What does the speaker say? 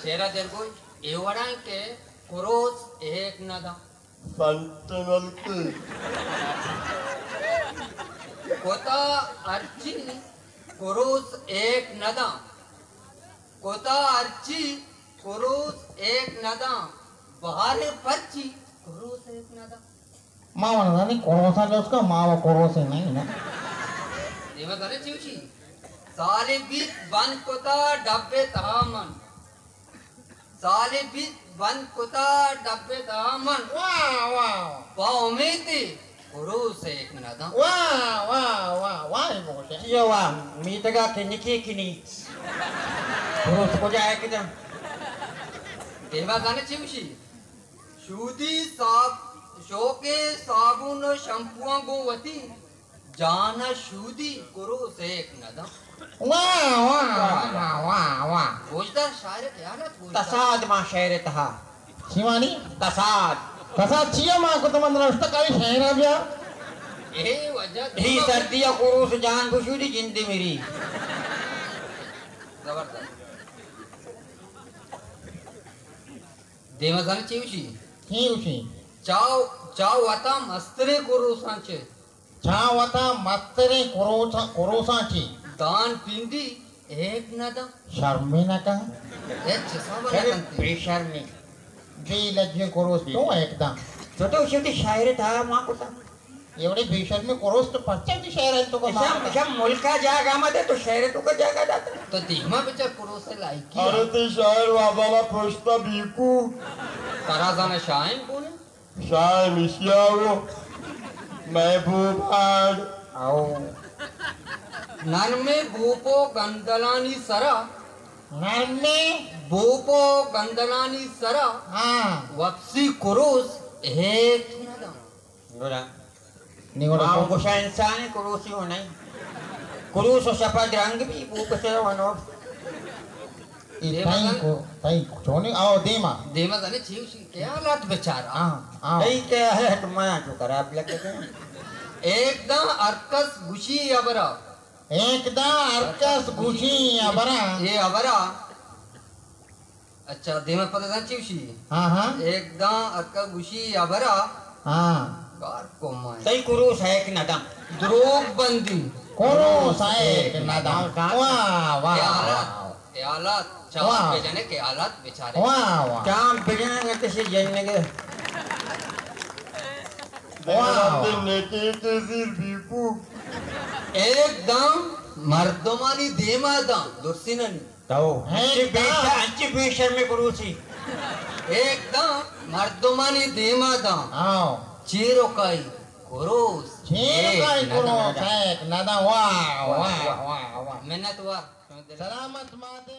شعر ءِ دلگوش اے وڑا انت کہ کروس ایک نہ داں۔ سنٹینل کی۔ کتا ہرچی کروس ایک نہ داں۔ کتا ہرچی کروس ایک نہ داں۔ بہارے پرچی کروس ایک نہ داں۔ ما وَ نزانی کروسا لوس کا، ما وَ کروسے نہیں نا۔ دیما زانے چی گوشی؟ سالے بیت بند کتا ڈبے تہا من۔ سالے بیت بند کتا ڈبے تہا من۔ واہ، واہ۔ پا امیتے کروس ایک نہ داں۔ واہ، واہ، واہ، واہ، بوشے۔ یہ واہ، میتگا کے نکی کنی۔ کروس کجا ہے کدم؟ دیما زانے چی گوشی؟ شودی صاب-، شوکیں صابون و شمپواں گوں وتی جان ءَ شودی کروس ایک نہ داں۔ واہ، واہ، واہ، واہ، واہ۔ گوشدار شاعر ءِ خیالات گوشدار۔ تساد ماں شعر ءِ تہا۔ چی مانی؟ تساد۔ تساد چیا ماں کو تمن رشتہ کاری شعر ءَ بیا؟ اے وجہ ہی سردی ءَ کروس جان بشودی جند میری۔ زبردست۔ دیما زانے چی گوشی؟ چی گوشی؟ چا، چا وتا مستریں کروساں چہ۔ چا وتا مستریں کروساں، کروساں چہ۔ دان پنڈی ایک نہ داں۔ شرمے نہ کن۔ ہچ حساب نہ ارے کنتی۔ بے شرمے۔ بے لجیں کروس تو ایک داں۔ تو تو شدی شاعر تھا ماں کو تا۔ ایوڑے بے شرمیں کروس تو پرچا وتی شعر ءَ تو کو مارتا؟ شم، شم ملکا جاگہ مدے تو شعر ءِ توکا جاگہ داتا۔ تو دیما بچار کروس ءِ لائقی۔ ارے تئی شاعر وابانا پشتا بیکو۔ ترا زانا شاعر کون؟ شاعر مشیا ہو۔ محبوب آڑ۔ او۔ نرمیں بوپو گندلانی سرا۔ نرمیں؟ بوپو گندلانی سرا۔ ہاں۔ وپسی کروس ایک نہ داں۔ گڑا نی گڑا ما تو گوشا انسان ءِ کروسی ہو نہیں۔ کروس و شپا درنگ بی بو کسے ونو۔ اے دیما تئی زن-، کو، تئی کو چونی آو دیما۔ دیما زانے چی گوشی؟ خیالات بچار۔ ہاں، ہاں۔ تئی خیالات منا تو خراب لگتے۔ ایک داں ہر کس گوشی ہبرا۔ ایک داں ہر کس گوشی ہبرا۔ اے ہبرا۔ اچھا، دیما پدا زان چی گوشی؟ ہاں، ہاں۔ ایک داں ہر کس گوشی ہبرا۔ ہاں۔ کار کو مائے۔ تئی کروس ایک نہ داں۔ دروگ بندی۔ کروس ایک نہ داں۔ واہ، واہ، خیالات، واہ۔ خیالات۔ چاپ واہ۔ بجنے خیالات بچارے۔ واہ، واہ۔ چاپ بجنے نہ کسی جنگے۔ واہ۔ نیکی کے زیر بیکو۔ ایک داں مردمانی دیما داں۔ درسینانی۔ تو انچے بے شر-، انچے بے شرمیں کروسی۔ ایک داں مردمانی دیما داں۔ ہاں۔ چیرکائی کروس۔ چیرکائی کروس ایک نہ داں۔ واہ، واہ، واہ، واہ۔ منت وار۔ سلامت ماتے۔